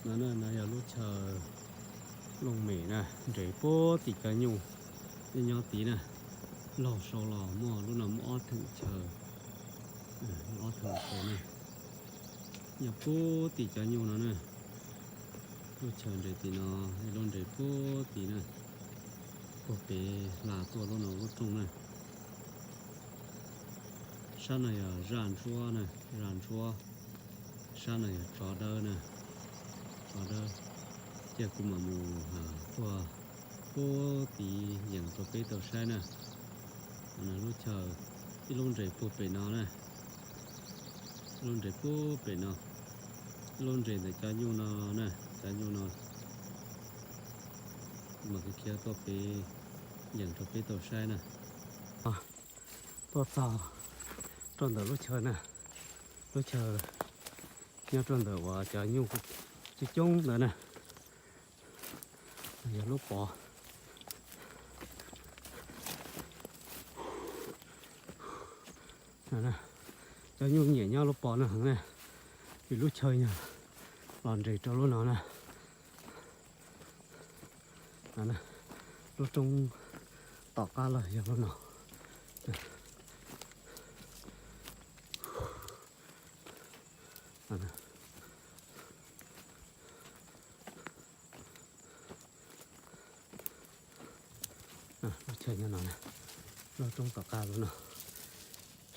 No na, no yog lub chaw Looj Mem na, nres puag tim cov nyuj nyob nyob tid na. Laug sau los muaj lub no muaj ob theem chaw, ob theem chaw na, nyob puag tim cov nyuj no na. Lub chaw nres tim no, lub nres puag tim na, puag pem hla tuaj lub no lub rooj na. Sab no yog zaj ntsuab na, zaj ntsuab. Sab no yog tsov dawb na, tsov dawb. Cia kuv mam mus tuaj puag tid yeem rau peb tau saib na. Lub chaw, ib lub nres puag pem no na, lub nres puag pem no, lub nres ntawm cov nyuj no na, cov nyuj no. Kuv mam khiav tuaj pem yeem rau peb tau saib na. Tuaj txog rau ntawm lub chaw na, lub chaw nyob rau ntawm uas cov nyuj coob coob ntawd na, yog lub pov. Cov nyuj nyiam nyob lub pov no heev na, vim lub chaw yog los nres rau lub no na. Lub roob tom qab los yog lub no. Lub chaw nyob no, lub roob tom qab lub no.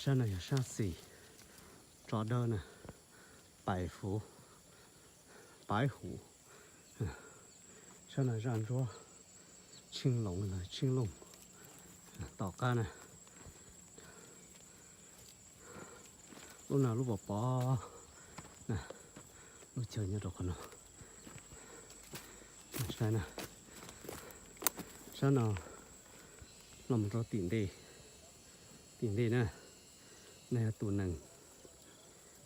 Sab no yog sab xis, tsov dawb na, pais fuv, paiv huv. Sab no zaj ntsuab, tsheej loos los tsheej looj tom qab na. Lub no lub pov pov na, lub chaw nyob rau qhov no. Saib na, sab no los mus rau tim ntej, tim ntej na, no yog tus nees,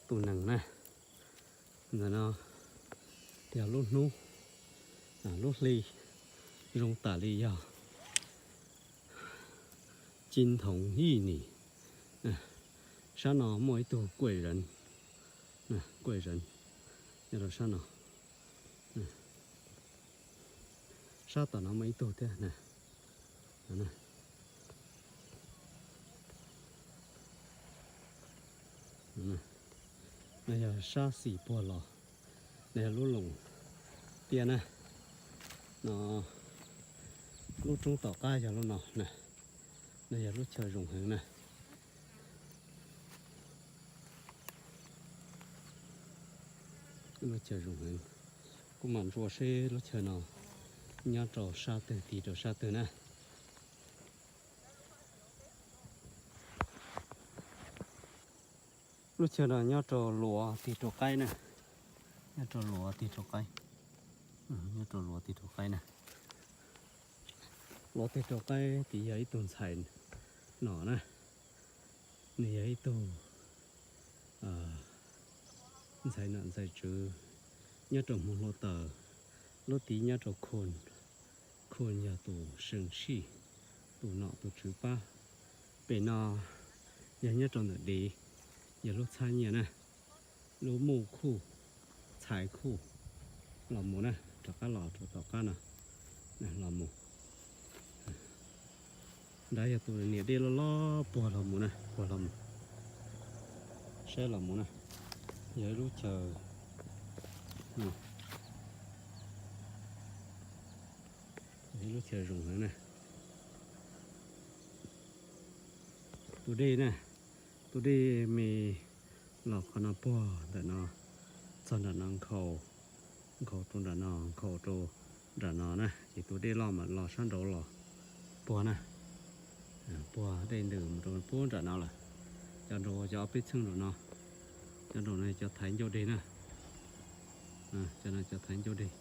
tus nees na. Ntawm no yog lub hnub, lub hli zoo tam li yog cib thoov yij nim. Sab no muaj ib tug kuaj zeev, kuaj zeev nyob rau sab no. Sab tom no muaj ib tug thiab. No yog sab xis puag los, no yog lub loos tiaj na. No lub roob tom qab yog lub no na. No yog lub chaw zoo heev na. Lub chaw zoo heev. Kuv mam ntsuas seb lub chaw no nyob rau sab twg tig rau sab twg na. Lub chaw no nyob rau luav tig rau qaib na. Nyob rau luav tig rau qaib. Nyob rau luav tig rau qaib na. Luav tig rau qaib tid yog ib tug ntxhais nom na. Nws yog ib tug ntxhais nom ntxhais tswv nyob rau hmuv hluav taws. Lub tid nyob rau Khun, Khun yog tus seem sij, tus nom tus tswv pab. Pem no yog nyob rau ntawm Dev, yog lub txhab nyiaj na, lub muj khuj, txhais khuj. Los mus na, rov qab los rau tom qab no, los mus. Nrad yog tus niam dej loj loj puag los mus na, puag los mus. Saib los mus na, yog ib lub chaw, yog ib lub chaw zoo heev na. Tus dej na, tus dej me los qhov no puag ntawm no, txog nram no nkhaus, nkhaus rau nram no, nkhaus rau nram no na, ces tus dej loj mas los sab nraud los puag na, puag dej ntws mus rau puag nram no lawm. Cov nraud cov ob peb txheej nraum no, cov nraum no cov thaiv ncauj dej na, cov no cov thaiv ncauj dej.